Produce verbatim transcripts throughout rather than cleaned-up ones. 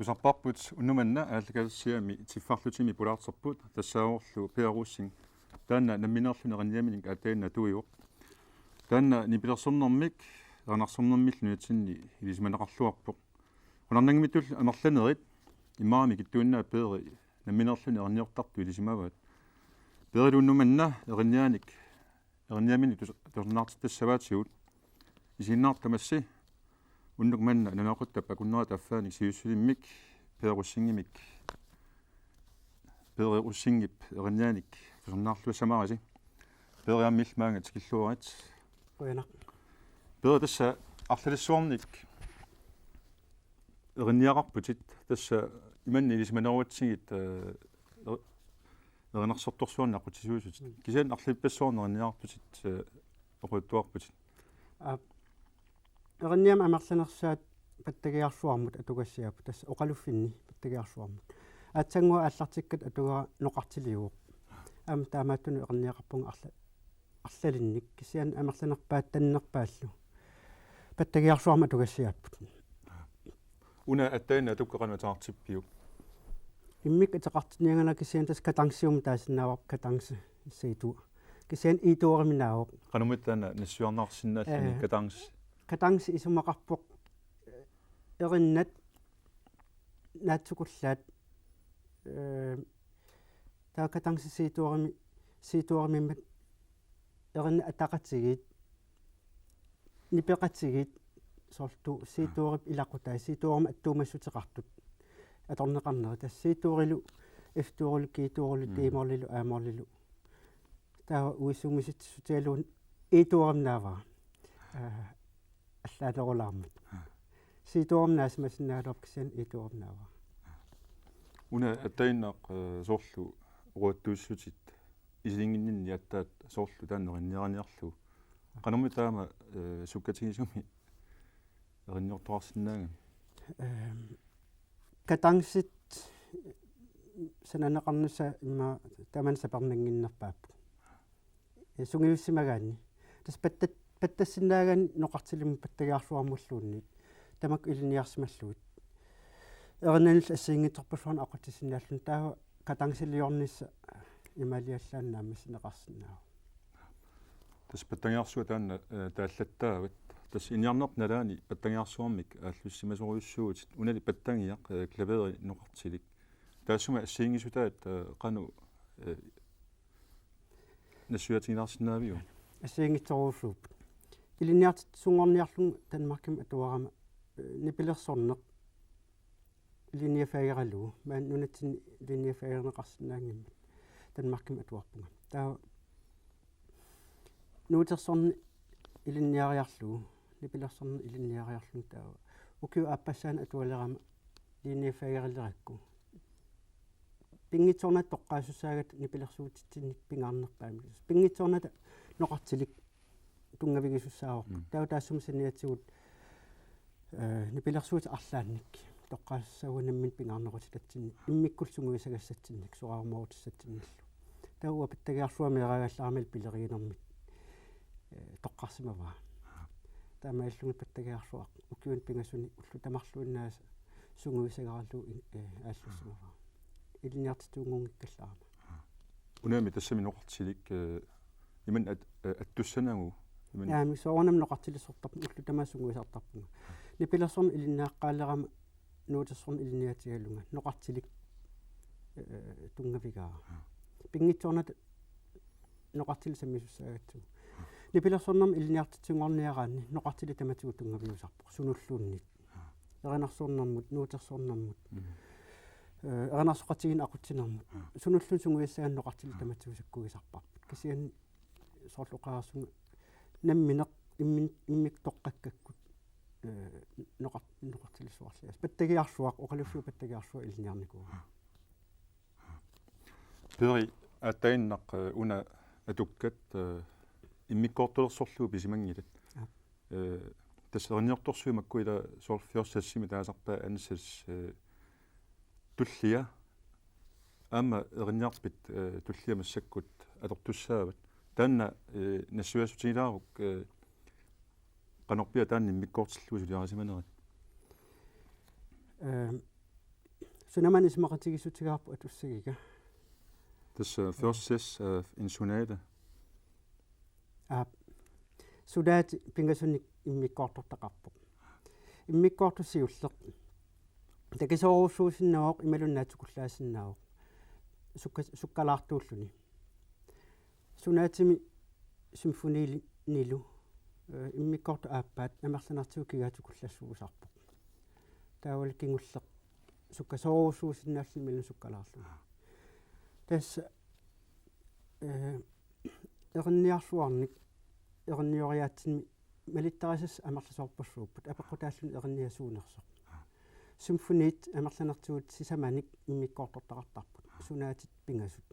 Tusarparput unnuk manna aallakaatitsiami tiffarlutimi pulaarterput tassaavorlu Per Rosing. Taanna nammineerluni erinniaminik aatsaannguaq atuivoq. Taanna nipilersornermik erinarsornermillu nunatsinni ilisimaneqarluarpoq. Qularnanngimmittulli amerlanerit immaqa ikittuinnaat Peri nammineerluni erinniortartut ilisimavaat. Perilu unnuk manna erinnianik erinniaminik tus-, tusarnaartitassavaatigut. Isiginnaartut tamassi unnuk manna nunaqattap akunnerata affaanik sivisussusimmik Per Rosingimik, Per Rosingip erinnianik tusarnaarluassamarisi. Peri aamma illit maanga tikilluarit. Qujanaq. Peri, tassa arlalissuarnik erinniaqarputit, tassa imanna ilisimaneruatsigit, eh, er-, erinarsortorsuarnik aqqutisuusutit. Mm. Kisianni arlalippassuarnik erinniaqartutit, eh, oqaluttuarputit. Aa, erinniamik amerlanersaat pattagiarsuarmut atugassiaapput, tassa oqaluffinni pattagiarsuarmut. Aatsaannguaq aallartikkatta atugara noqartiliuvoq. Aamma taamaattunut erinniaqarpunga arla-, arlalinnik, kisianni amerlanerpaat tannerpaallu pattagiarsuarmut atugassiaapput. Una aatsaannguaq atukka qanoq ateqartippiuk? Immikkut ateqartinnianngilanga, kisianni tassa kadencemik taasinnaavoq, kadence C-dur. Kisianni E-durimi naavoq. Qanormita taanna nassuiarneqarsinnaalluni? Eh, kadence? Kadence isumaqarpoq, eh, erinnat naatsukullaat, eh, taava kadence C-durimi, C-durimimmat erinnat ataqatigiit, nipeqatigiit, soorlu C-durip ilaqutai, C-durimut attuumassuteqartut atorneqarnerat, tassa C-durilu, F-durilu, G-durilu, mm, D-mollilu, A-mollilu. Taava uissuumisitsissutigalugu E-durimut naavara. Aa, allaanerulaarmat. Aa. C-durimut naasimasinnaagaluarpoq, kisianni E-durimut naavara. Una aatsaannguaq, eh, soorlu oqaluttuussutit isiginnginninni aatsaat soorlu taanna erinniarniarlugu. Qanormi taama, eh, sukkatigisumik erinniortoqarsinnaagami? Ehm, kadencit sananeqarnissaq immaqa tamanna sapernannginnerpaapput. Eh, sungiussimagaanni. Tassa pattat-, pattassinnaagaanni noqartilimmut pattagiarsuarmulluunniit. Tamakku ilinniarsimallugit. Erinnanillu assigiinngitsorpassuarnik aqutsissinnaalluni, taava kadenciliornissaq imaaliallaannaq naammassineqarsinnaavoq. Tassa pattagiarsuaq taanna, eh, taallattaavat. Tassa ilinniarnerput nalaani pattagiarsuarmik aallussimasorujussuuvutit. Unali pattagiaq, eh, klaveri noqartilik. Taassuma assigiinngisutaat, eh, qanoq, eh, nassuiaatigilaarsinnaaviuk? Assigiinngitsorujussuupput. Ilinniartitsisunngorniarlunga Danmarkimut atuarama, eh, nipilersorneq ilinniaffigeralugu, maani nunatsinni ilinniaffigerineqarsinnaanngimmat Danmarkimut atuarpunga. Taava nuutersorneq ilinniariarlugu, nipilersorneq ilinniariarlunga, taava ukiup aappassaani atualerama ilinniaffigerilerakku, pinngitsoornata toqqaassussaagatta nipilersuutitsinnik pingaarnerpaamik. Pinngitsoornata noqartilik tunngavigisussaavoq. Mm. Taava taassuma saniatigut, eh, nipilersuutit arlaannik toqqaassussaavugut namminneq pingaarnerutitatsinnik, immikkullu sungiusagassatsinnik, soraarumaarutissatsinnillu. Taava uanga pattagiarsuaq meeraagaallaramali pileriginermik, eh, toqqarsimavara. Taamaalilluni pattagiarsuaq ukiuni pingasuni ullut tamarluinnaasa sungiusagaralugu in-, eh, aallussimavara. Ilinniartitsisunngorniarallarama. Unami tassami noqartilik, eh, imannak at-, eh, attussanagu, imannak. Aamma soorunami noqartilersortarpunga, ullut tamaasa sungiusartarpunga. Nipilersorneq ilinniaqqaalerama nuutersorneq ilinniaatigalunga noqartilik, eh, tunngavigaara. Pinngitsoornata noqartilik sammisussaagatsigit. Nipilersornermik ilinniartitsisunngorniaraanni noqartilik tamatigut tunngaviusarpoq sunulluunniit. Erinarsornermut, nuutersornermut. Mm. Eh, erinarsoqatigiinneq aqutsinermut. Mm. Sunulluunniit sungiussagaanni noqartilik, mm, tamatigut sakkugisarparput. Kisianni soorlu oqarassuunga namminneq immin-, immikkut toqqakkakkut, eh, noqar-, noqartilersuarlias. Pattagiarsuaq, oqaluffiup pattagiarsuaq ilinniarnikuuvoq. Peri, aatsaannguaq, eh, una atukkat, eh, immikkoortulersorlugu pisimanngilat. Aap. Eh, tassa erinniortorsuit makku ila soorlu fjordsasimi taasarpaat ansats, eh, tullia. Aamma erinniarpit, eh, tullia massakkut atortussaavat. Taanna, eh, nassuiaassutigilaaruk, eh, qanorpiaq taanna immikkoortillugu suliarisimanerit? Ehm, Sunamani isumaqatigiissutigaarput atussagiga. Tassa første sæt af en sonate. Aap. Sonatit pingasunik immikkoortortaqarpoq. Immikkoortoq siulleq. Takisoorujussuusinnaavoq imaluunniit naatsukullaasinnaavoq. Sukka-, sukkalaartuulluni. Sonatimi symfoniinilu, eh, immikkoortoq aappaat amerlanertigut kigaatsukullassuusarpoq. Taavalu kingulleq sukkasoorujussuusinnaalluni imaluunniit sukkalaarluni. Tassa, eh, erinniarluarnik, erinnioriaatsimik malittarisassat amerlasoorpassuupput, apeqqutaalluni erinniat suunersoq. Symfoniit amerlanertigut sisamanik immikkoortortaqartarput, sonatit pingasut.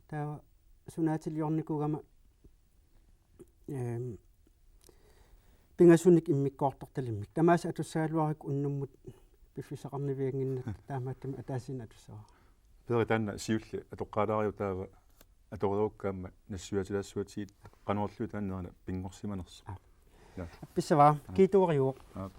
Taava sonatiliornikuugama, ehm, pingasunik immikkoortortalimmik. Tamaasa atussagaluarukku unnummut piffissaqarnaviannginnakku taamaattumik ataasiinnaq atussavara. Peeri, taanna siulleq atoqqaalaariuk, taava atoreerukku aamma nassuiaatilaassuatigit, qanorluunniit taanna pinngorsimanersoq. Aap. Ja. Appissavara, aap, kiitoriuk. Aap.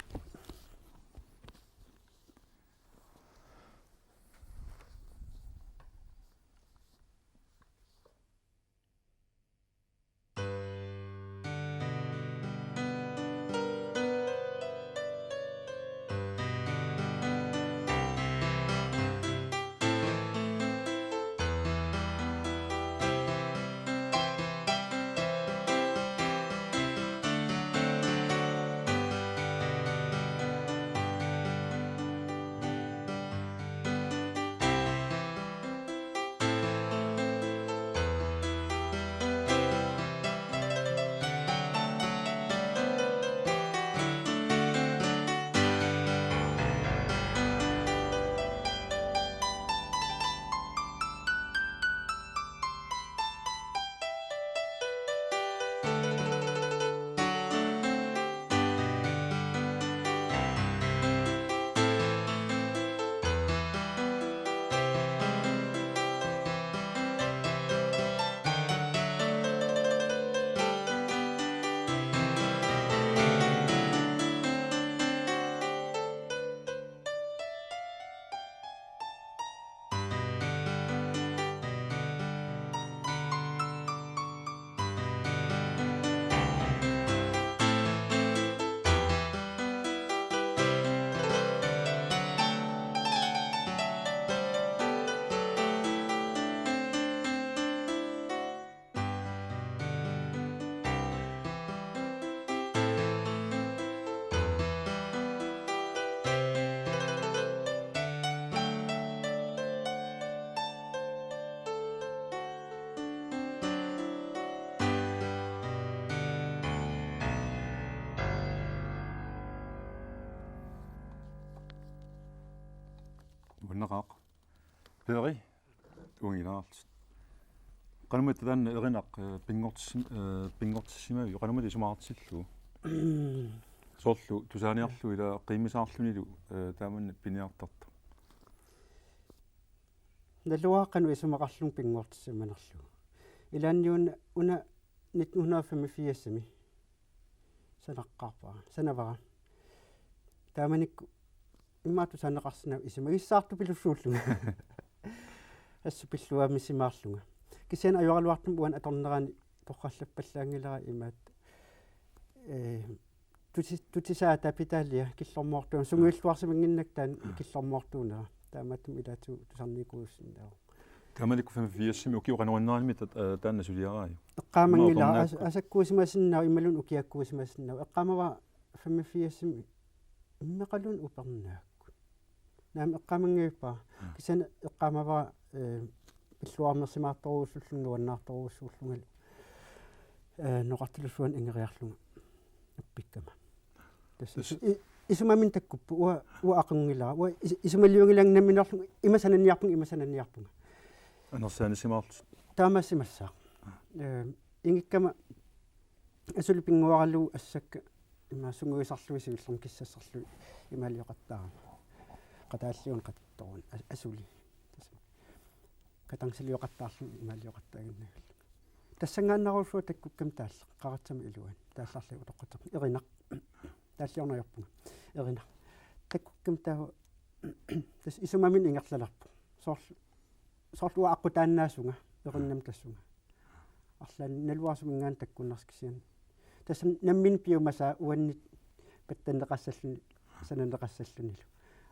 Nuanneqaaq. Peeri, uangilaarlutit. Qanormita taanna Erinaq, eh, pinngortissim-, eh, pinngortissimaviuk, qanormita isumaqartillugu? Soorlu tusaaniarlugu ila qiimmisaarlunilu, eh, taamanna piniartartoq. Naluara qanoq isumaqarlunga pinngortissimanerlugu. Ilaanni una, una nitten hundrede og femogfirsimi sanaqqaarpara, sanavara. Taamanikkut immaqa tusaaneqarsinnaavoq isumagissaartupilussuullunga. Assut pilluaamisimaarlunga. Kisianni ajoraluartumik uani atornerani torrallappallaanngilara imaattoq, eh, tuti-, tutisaa tapitalia killormoortuunera, sungiulluarsimanngilakka taanna killormoortuunera. Taamaattumik ilaatigut tusarniikkuussinnaavoq. Taamanikkut femogfirsimi ukiut qanoq inneranimi tat-, eh, taanna suliaraajuk? Eqqaamanngilara, as-, asakkuusimasinnaavoq imaluunniit ukiakkuusimasinnaavoq. Eqqaamavara femogfirsimi immeqaluunniit upernaakkut. Naamik, eqqaamanngilara. Mm. Kisianni eqqaamavara, eh, pilluarmersimaartorujussuullunga, nuannaartorujussuullungalu, eh, Noqartulussuarni ingeriarlunga appikkama. Tassa, tassa isu-, i-, isumaminnik takkuppoq, uanga, uanga aqunngilara. Uanga is-, isumaliunngilaannaq nammineerlunga, ima sananiarpunga, ima sananiarpunga. Anersaanisimaarlutit. Taamaasimassaaq. Eh, ingikkama asuli pinnguaralugu assakka ima sungiusarlugit siullermik kissassarlugit imaalioqattaarama. Qataalliuuneq qatattorujuuna as-, asuli. Tassa. Katangsiliuoqattaarluni imaalioqattaaginnarlunga. Tassanngaannarujussuaq takkukkama taalleq, qaratsama iluani. Taallarlunga utoqqatserpunga. Erinaq. Taalliorneq ajorpunga. Erinaq. Takkukkama taava Tassa isumaminnik ingerlalerpoq. Soorlu, soorlu uanga aqqutaannaasunga, erinamik tassunga. Arlaannik naluara suminngaanniit takkunnersoq kisianni. Tassa nammineq piumasaa uannit pattanneqassalluni, sananeqassallunilu.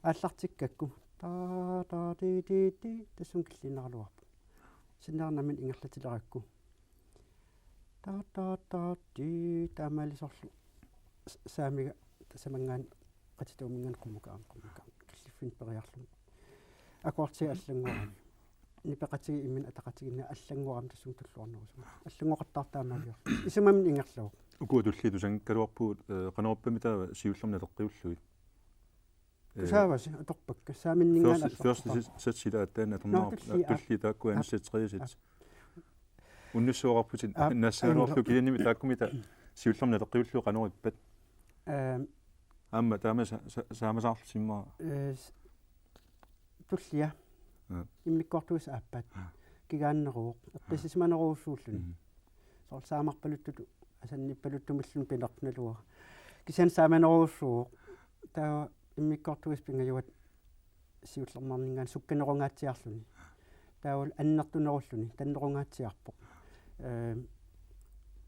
Aallartikkakku. Taa, taa, ti, ti, ti, tassunga killiinnaraluarpoq. Sinnera nammineq ingerlatilerakku. Taa, taa, taa, ti, taamaalisorlu s-, saamiga tasamanngaanniit qatituuminngaanniit qummukaarneq, qummukaarneq. Killiffinnik periarluni. Akkordiat allanngorami. Nipeqatigiit imminnut ataqatigiinneq allanngorami tassunga tulluarnerusunga. Allanngoqattaartoq taamaaliorlugu. Isumaminnik ingerlavoq. Uku tulliit tusangikkaluarpugut, eh, qanoq ippa taava siullermik naleqqiullugit. Eh, tusaavasi atorpakka. Saaminninngaanniit første, første atorpakka. Sæt, sæt sila taanna. Nå, atornaarput. Tulliit, aap. Tulliit taakku aap. Anisat tredje sæt. Aap. Unnussiorarputit. Aap, nassagaluarlu aap. Kisiannimi taakkununnga siullermik naleqqiullugit qanoq ippat. Ehm. Aamma taama sa-, sa-, saamasaarlusi immaqa. Eh, s-, tullia. Aap. Immikkoortuisa aappaat. Aap. Kigaanneruvoq. Aap. Eqqissisimanerujussuulluni. Mhm. Soorlu saamarpaluttut asannippaluttumilluunniit pinnertunaluara. Kisianni saamanerujussuuvoq. Taava immikkoortuisa pingajuat siullermeerninngaanniit sukkanerungaatsiarluni. Taavalu annertunerulluni, tannerungaatsiarpoq. Ehm,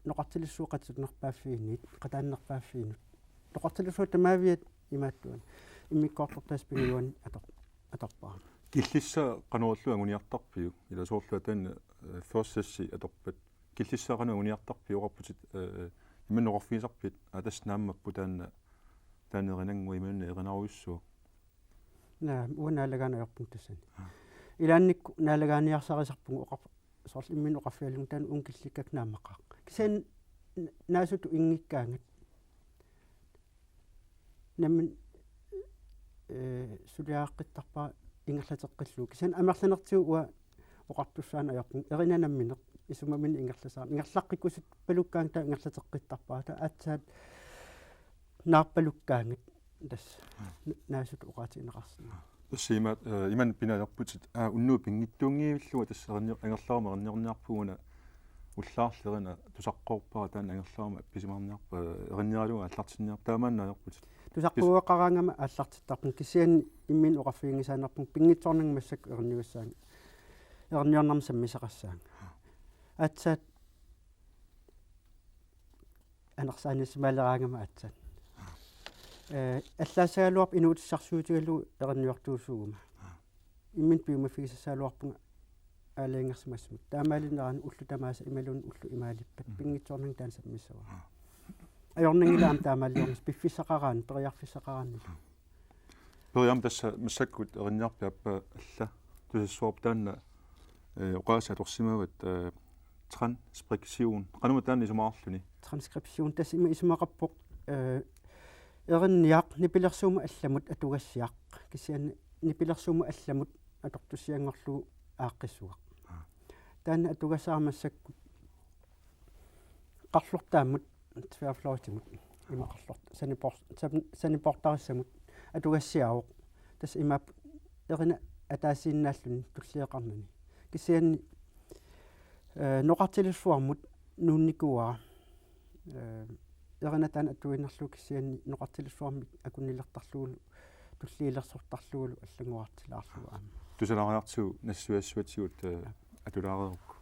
noqartilissuup qatsunnerpaaffiinit, qataannerpaaffiinut. Noqartilissuaq tamaaviat imaattuani. Immikkoortortaasa pingajuanni ator-, atorpara. Killissaa qanoq ilillugu anguniartarpiuk? Ila soorlu taanna, eh, første sæt atorpat. Killissaa qanoq anguniartarpiuk oqarputit, eh, immaqa oqarfigisarpit, aa tassa naammapput taanna, taanna erinannguaq imaluunniit erinarujussuaq. Naa, uanga naalagaanut ajorpunga tassani. Aa. Ilaannikkut naalagaaniarsarisarpunga oqar-, soorlu imminut oqarfigalugu taanna uunga killikkakku naammaqaaq. Kisianni n-, naasutut inngikkaangat. Nammineq, eh, suliareqqittarpara ingerlateqqillugu. Kisianni amerlanertigut uanga oqartussaanut ajorpunga. Erinaq nammineq isumaminnik ingerlasaarami. Ingerlaqqikkusuppalukkaangat taava ingerlateqqittarpara. Taava aatsaat naarpalukkaangat tassa n-, naasutut oqaatigineqarsinnaavoq. Tassa imaat, eh, imannak pinaveerputit, aa, unnugu pinngitsuunngivillunga tassa erinni-, angerlaruma erinniorniarpugut una ullaarli erinaq tusaqqoorpara taanna angerlaruma appisimaarniarpara, eh, erinniaralugu aallartinniarpara taamaannaanerput. Tusaqquueqaraangama aallartittarpunga kisianni imminut oqarfiginngisaanerpunga pinngitsoornanga massakkut erinniussaanga. Erinniornerma sammisaqassaanga. Aatsaat anersaanissimaleraangama aatsaat. Eh, allaassagaluarpoq inuutissarsiutigalugu erinniortuusuuguma. Imminut piumaffigisassagaluarpunga aalajangersimasumik. Taamaalinerani ullut tamaasa imaluunniit ullut imaalippat. Mm. Pinngitsoornanga taanna sammissavara. Ajornanngilaq aamma taamaaliornissaq piffissaqaraanni, periarfissaqaraanni. Periarfissaq tassa massakkut erinniarpit aappaa alla tusassuarput taanna, eh, oqaasii atorsimavat, eh, transkription. Qanormaa taanna isumaqarluni? Transkription tassa ima isumaqarpoq, eh, erinniaq nipilersuummut allamut atugassiaq. Kisianni nipilersuummut allamut atortussianngorlugu aaqqissugaq. Aa. Taanna atugassara massakkut qarlortaammut, tværfløjtimut, ima qarlort-, sanipoor-, san-, sanipoortarissamut atugassiaavoq. Tassa imaappoq erinaq ataasiinnaalluni tulliaqarnani. Kisianni, eh, noqartilissuarmut nuunnikuuara. Eh, erinaq taanna atuinerlugu kisianni noqartilissuarmik akunnilertarlugulu, tulliilersortarlugulu allanngorartilaarlugu aamma. Tusalaariartigu nassuiassavatigut, eh, atulaareerukku.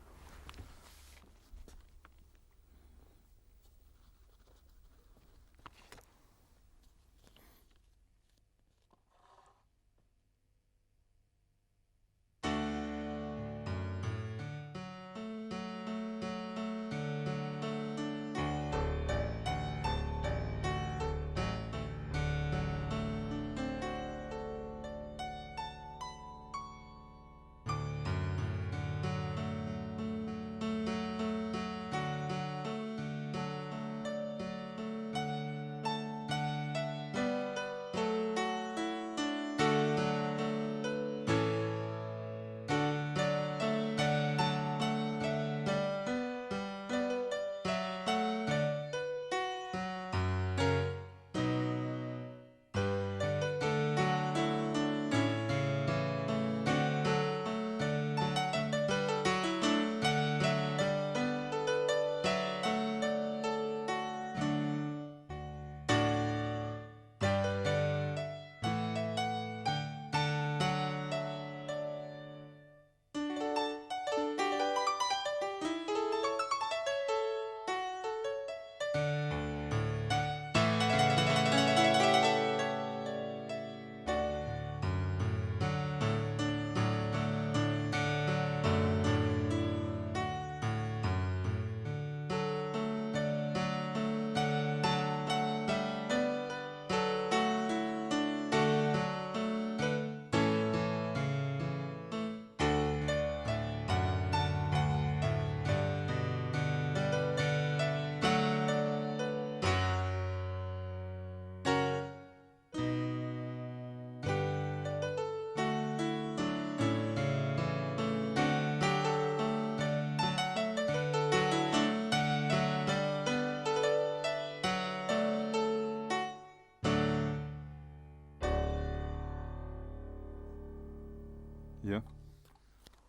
Ja.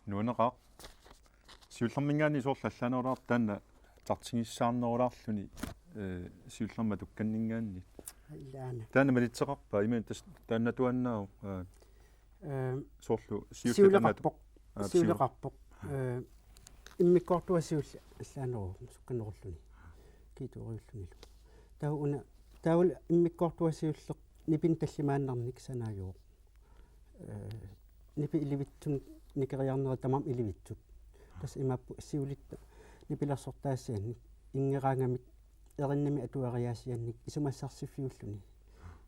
Nuanneqaaq. Siullerminngaanniit soorlu allaanerulaartoq taanna tartigissaarnerulaarluni, eh, siullermik atukkanninngaanniit. Ilaana. Taanna malitseqarpa, ima tassa taanna atuannaavoq, eh, Ehm, soorlu siulleq taanna atu-, siuleqarpoq. Aa, siu-, siuleqarpoq. Eh, immikkoortuata siulleq allaaneruvoq sukkanerulluni. Kiitoriullunilu. Taava una, taavalu immikkoortuata siulleq nipinik tallimaannarnik sanaajuvoq. Eh, nipit ilivitsumik nikeriarnerit tamarmik ilivitsut. Tassa imaappoq siulitta nipilersortaasiannik inngeraangamik erinnamik atueriaasiannik isumassarsiffiulluni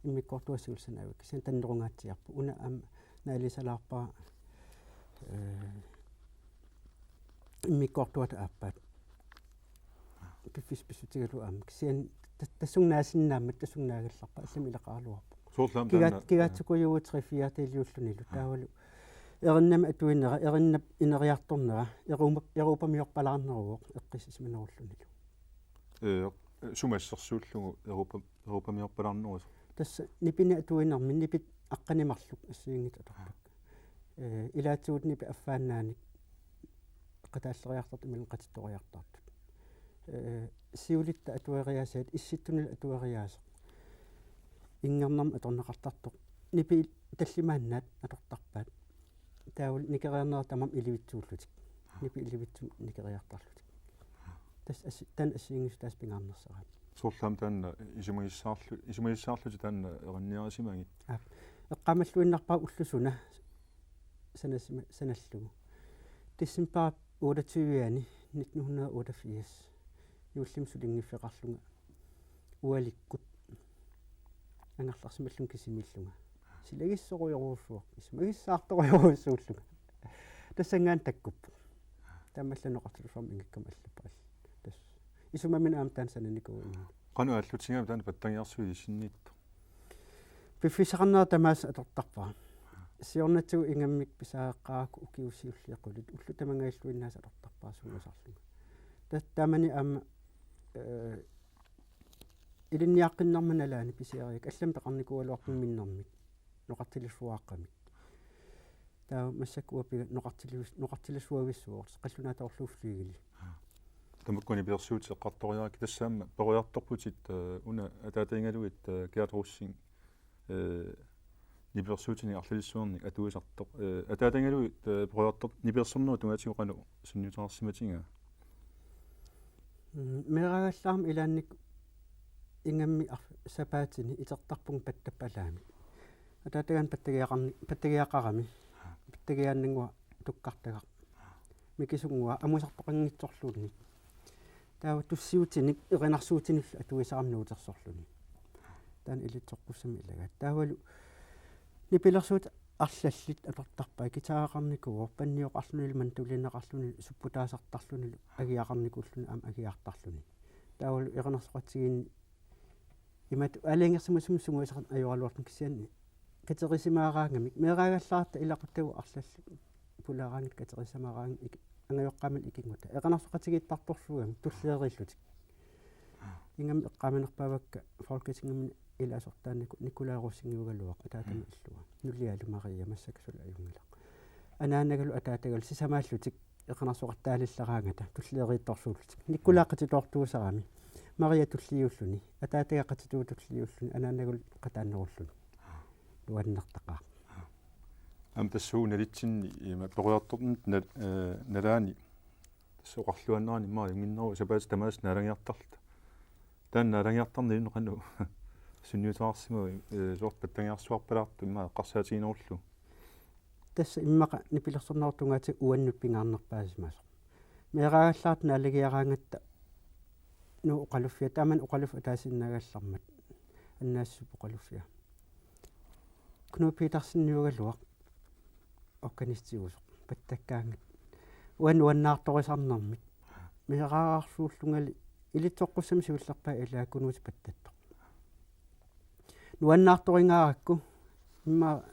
immikkoortuata siulleq sanaajuvoq. Kisianni tannerungaatsiarpoq. Una aamma naalisalaarpara, eh, immikkoortuata aappaat. Piffissaq pissutigalugu aamma. Kisianni ta-, tassunga naasinnaammat tassunga naagallarpara, allamik ilaqaraluarpoq. Soorlu aamma kigaat-, taanna, kigaatsukujuuvugut tre fjerdedeliullunilu. Aa. Taavalu erinnamik atuinera, erinnap ineriartornera, Europa-, europamiorpalaarneruvoq eqqissisimanerullunilu. Eh, sumut assersuullugu Europa-, europamiorpalaarnerusoq? Tassa nipinik atuinermi nipit aqqaneq-marluk assigiinngitsut atorpakka. Eh, ilaatigut nipit affaannaanik eqqataalleriartartut imaluunniit qatittoriartartut. Eh, siulitta atueriaasiat, issittunilu atueriaaseq inngernermik atorneqartartoq. Nipit tallimaannaat atortarpaat. Taavalu nikeriarnerit tamarmik ilivitsuullutik. Nipit ilivitsumik nikeriartarlutik. Tassa assi-, taanna assigiinngissutaasa pingaarnersaat. Soorlu aamma taanna isumagissaarlu-, isumagissaarlutit taanna erinniarisimagit. Aap. Eqqaamalluinnarpara ulloq suna sanasima-, sanallugu. December otteogtyve-ani nitten hundrede og otteogfirs. Juullimi sulinngiffeqarlunga ualikkut angerlarsimallunga kisimiillunga. Silagissorujorujussuaq, isumagissaartorujorujussuullunga. Tassanngaanniit takkuppoq. Taamaallaat Noqartilussuarmut ingikkama allappara. Tassa. Isumaminnut aamma taanna sananikuuinnarpoq. Qanoq aallutigaava taanna pattagiarsuit isinniittoq? Piffissaqarnera tamaasa atortarpara. Siornatigut ingammik pisariaqarakku ukiut siulliit qulit ullut tamangajalluinnaasa atortarpara sungiusarlunga. Ta-, taamani aamma, eh, ilinniaqqinnerma nalaani pisiariakka allamik peqarnikuugaluarput minnermik. Noqartilissuaaqqamik. Taava massakkut uanga pinga noqartilis-, noqartilissuavissuuvoq, qallunaatoorlugu flygeli. Tamakku nipilersuutit eqqartoriarakkit, tassa aamma peroriartorputit, eh, una ataatagaluit, eh, Gerd Rosing, eh, nipilersuutinik arlalissuarnik atuisartoq. Eh, ataatagaluit, eh, peroriartor-, nipilersornerup tungaatigut qanoq sunniuteqarsimatigaa? Mm, meeraagallaarama ilaanni ingammik ar-, sapaatini itertarpunga pattappalaamik. Ataatagaanni pattagiaqarni-, pattagiaqarami. Pattagiaannannguaq tukkartagaq. Mikisunnguaq amusartoqanngitsorluunniit. Taava tussiutinik erinarsuutinillu atuisarami nuutersorluni. Taanna ilitsoqqussamik ilagaat. Taavalu nipilersuutit arlallit atortarpai, guitareqarnikuuvoq, bandioqarlunilu, mandolineqarlunilu, supputaasartarlunilu, agiaqarnikuulluni aamma agiartarluni. Taavalu erinarsoqatigiinni imatut aalajangersimasumik sungiusaqarneq ajoraluartumik, kisianni katerisimaaraangamik, meeraagallaaratta ilaquttagut arlallit pulaaraangatta katerisimaaraangamik ik-, angajoqqaamali ikinngutaa. Erinarsoqatigiittartorsuugamik tullieriillutik. Ingammik eqqaamanerpaavakka Folketingimi ilaasortaannagu Nikolaj Rosingiugaluaq ataatama, mm, illua. Nulialu Maria, massakkut suli ajunngilaq. Anaanagalu ataatagalu sisamaallutik erinarsoqattaalilleraangata tullieriittorsuullutik. Nikolaj qatitoortuusarami. Maria tulliulluni. Ataataga qatituut tulliulluni. Anaanagalu qataannerulluni. Nuannertaqaaq. Aamma tassa uagut nalitsinni ima peroriartortut nal-, eh, nalaani. Tassa oqarluaannarani immaqa ajunnginneruvoq sapaatip tamaasa naalagiartarluta. Taanna naalagiartarneq qanoq sunniuteqarsimavit, eh, soorlu pattagiarsuarpalaartoq immaqa eqqarsaatiginerullugu? Tassa immaqa nipilersornerup tungaatigut uannut pingaarnerpaasimasoq. Meeraagallaaratta naalagiaraangatta Nuup Oqaluffia, taamani Oqaluffik ataasiinnaagallarmat, Annaassup Oqaluffia. Knud Peterseniugaluaq organistigusoq, pattakkaangat. Uanga nuannaartorisarnermit. Meeraagaarsuullungali ilitsoqqussamik siullerpaaq ilaa Knud pattattoq. Nuannaartoringaarakku immaqa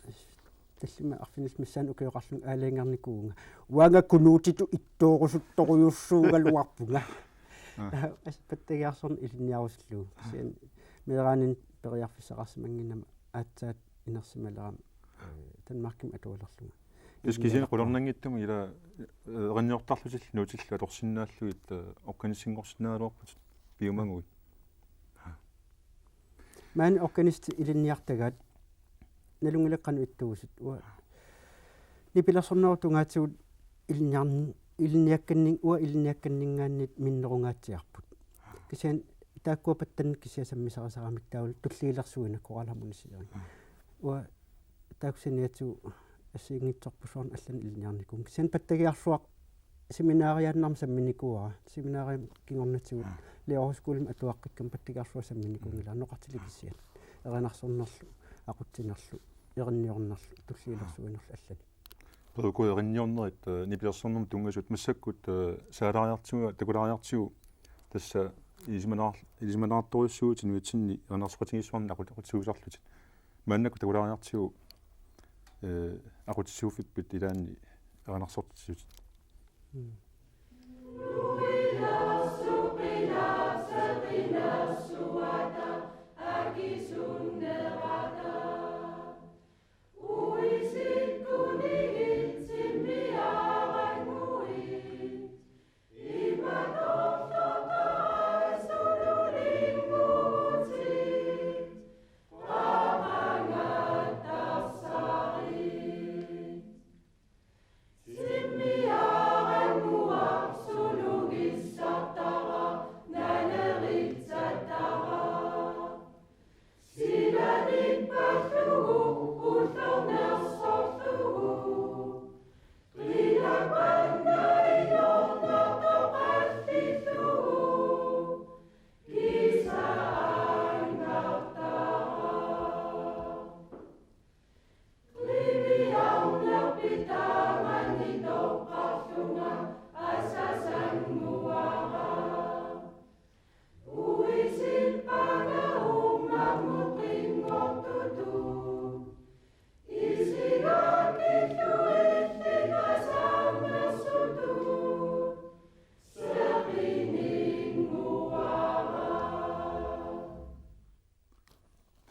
tallimat arfinillit missaanni ukioqarlunga aalajangernikuuvunga. Uanga Knuditut ittoorusuttorujussuugaluarpunga. Aa. Tassa pattagiarsuarnik ilinniarusullugu. Aa. Kisianni meeraaninni periarfissaqarsimannginnama aatsaat inersimalerama, eh, Danmarkimi atualerlunga. Tassa kisianni qularnanngitsumik ila, eh, erinniortarlutillu nuutillu atorsinnaallugit, eh, organisinngorsinnaagaluarput piumaguit. Maani organistit ilinniartagaat nalunngilarput qanoq ittuusut. Uanga nipilersornerup tungaatigut ilinniarn-, ilinniakkanni-, uanga ilinniakkanninngaanniit minnerungaatsiarput. Kisianni taakkua pattannik kisiat sammisarisaramik taavalu tulliulersuineq koralamuni siarin. Uanga taakku saniatigut assigiinngitsorpassuarnik allanik ilinniarnikuuvoq. Kisianni pattagiarluaq seminariaannarmik samminikuuara. Seminariami kingornatigut lærerhøjskolimi atuaqqikkama pattagiarluaq samminikuunngilanga, noqartili kisiat. Erinarsornerlu, aqutsinerlu, erinniornerlu, tulliulersuinerlu allanik. Peruku erinniornerit, eh, nipilersornermut tunngasut massakkut, eh, saalaariartigu, takulaariartigu tassa ilisimanaar-, ilisimanaartorujussuuvutit nunatsinni erinarsoqatigiissuarnik aqut-, aqutsisuusarlutit. Maannakkut takulaariartigu, eh, aqutsisuuffippit ilaanni erinarsortitsisutit? Mm.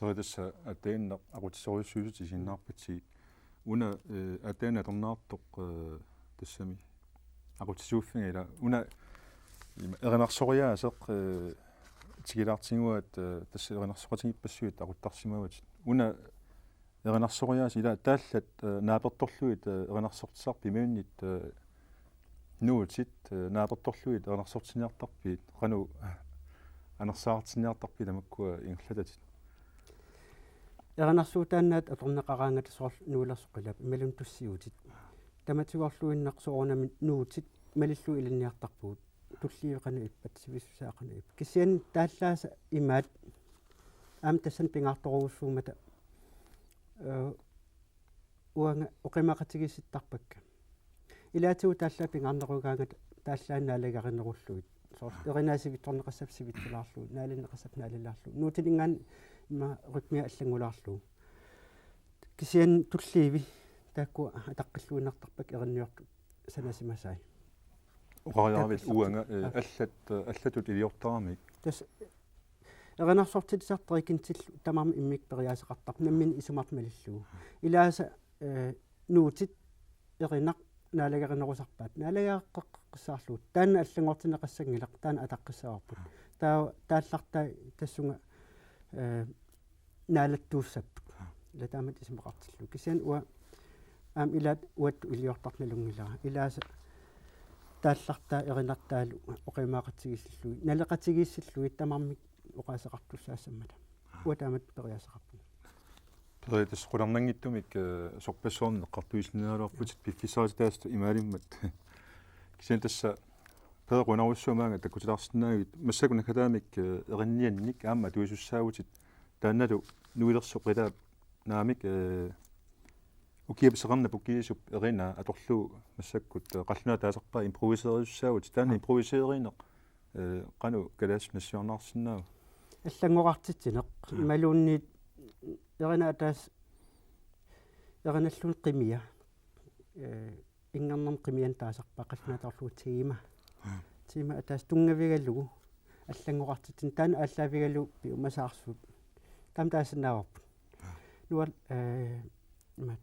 Perit, tassa aatsaannaq aqutsisorujussuusutit isiginnaarpatsigit. Una, eh, aatsaat atorneqartoq, eh, tassami aqutsisuuffiga ila. Una ima erinarsoriaaseq, eh, tigilaartinnguaat, eh, tassa erinarsoriaaseq ila taallat, eh, naapertorlugit, eh, erinarsortissaq pimiunniit, eh, nuutit, eh, naapertorlugit erinarsortinniartarpit, qanoq anersaartinniartarpit tamakkua ingerlatatit? Erinarsuutaannaat atorneqaraangata soorlu nuilersoq qilap imaluunniit tussiutit. Tamatigorluinnaq soorunami nuutit malillugit ilinniartarpugut. Tulliit qanoq ippat, sivisussaat qanoq ippat. Kisianni taallaasa imaat aamma tassani pingaartorujussuummata, eh, uanga oqimaaqatigiissittarpakka. Ilaatigut taallaat pingaarnerugaangata taallaat naalagarinerullugit. Soorlu erinaat sivitsorneqassapput sivitsulaarlugu, naalaneqassapput naalalaarlugu. Nuutininngaanniit ima rytmia allanngulaarlugu. Kisianni tulliit taakku ataqqilluinnartarpakka erinniortut sanasimasai. Oqariaravit taakku uanga, eh, aa, allat, eh, allatut iliortaramik. Tassa erinarsortilisartut trikintillu tamarmik immikkut periaaseqartarput nammineq isumartik malillugu. Ilaasa, eh, nuutit erinaq naalagarinerusarpaat. Naalagaqeqqissaarlugu. Taanna allanngortinneqassanngilaq, taanna ataqqissavarput. Taava taallartai tassunga, eh, naalattuussapput. Ila taamatut isumaqartillugu. Kisianni uanga aamma ilaat uattut iliortartut nalunngilara. Ilaasa taallartai erinartaalu oqimaaqatigiissillugit, naleqatigiissillugit tamarmik oqaaseqartussaassammata. Uanga taamatut periaaseqarpunga. Perit, tassa qularnanngitsumik, eh, sorpassuarnik eqqartuissinnaanerulerputit piffissaqartitaasutut imaalimmat. Kisianni tassa Perit, qujanarujussuaq maanga takkutilaarsinnaagavit. Massakkut naggataamik, eh, erinniannik aamma atuisussaavutit. Taannalu nuilersoq qilaap naamik, eh, ukiap seqernup pukkisiup erinaa atorlugu massakkut, eh, qallunaat taasarpaat improviseerisussaavutit. Taanna improviseerineq, eh, qanoq kalaallisut nassiuarneqarsinnaava? Allanngorartitsineq. Aa. Imaluunniit erinaq ataaseq erinalluunniit qimia. Eh, inngernermut qimianut taasarpaat, qallunaatut atorlugu tema. Aa. Tema ataaseq tunngavigalugu allanngorartitsineq, taanna aallaavigalugu piumasaarsuut. Taama taasinnaavarput. Aa. Nual-, eh, imaat.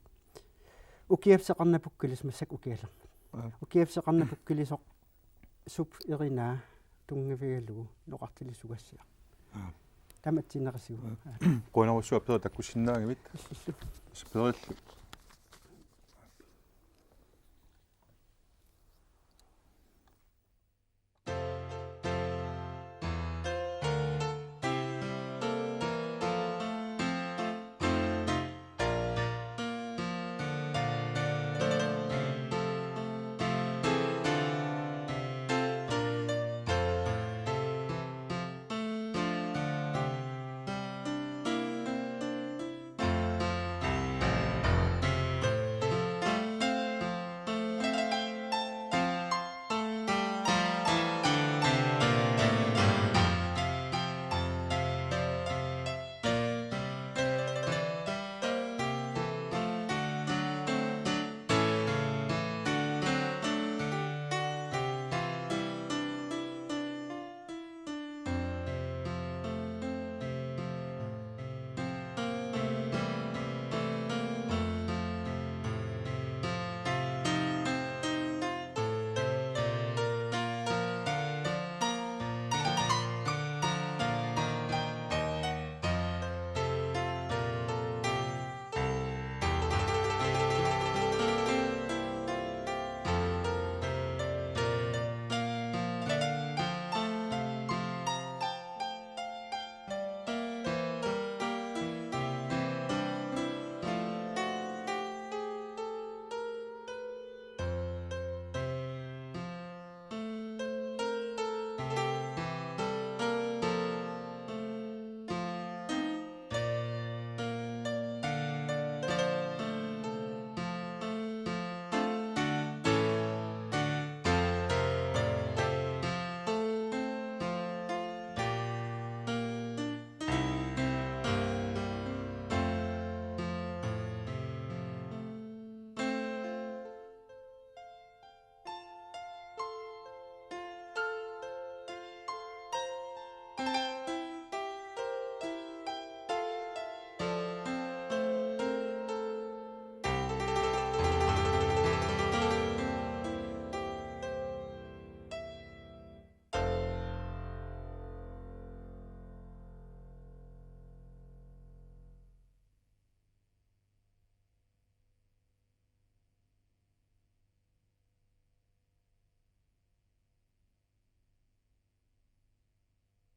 ukiap seqernapukkilisoq massakkut ukialermat. Aa. Ukiap seqernapukkilisoq sup erinaa tunngavigalugu noqartilisugassiaq. Aa. Tamatsiinerisigu. Aa. Qujanarsuaq Peter takkussinnaagavit. Illillu. Peterillu.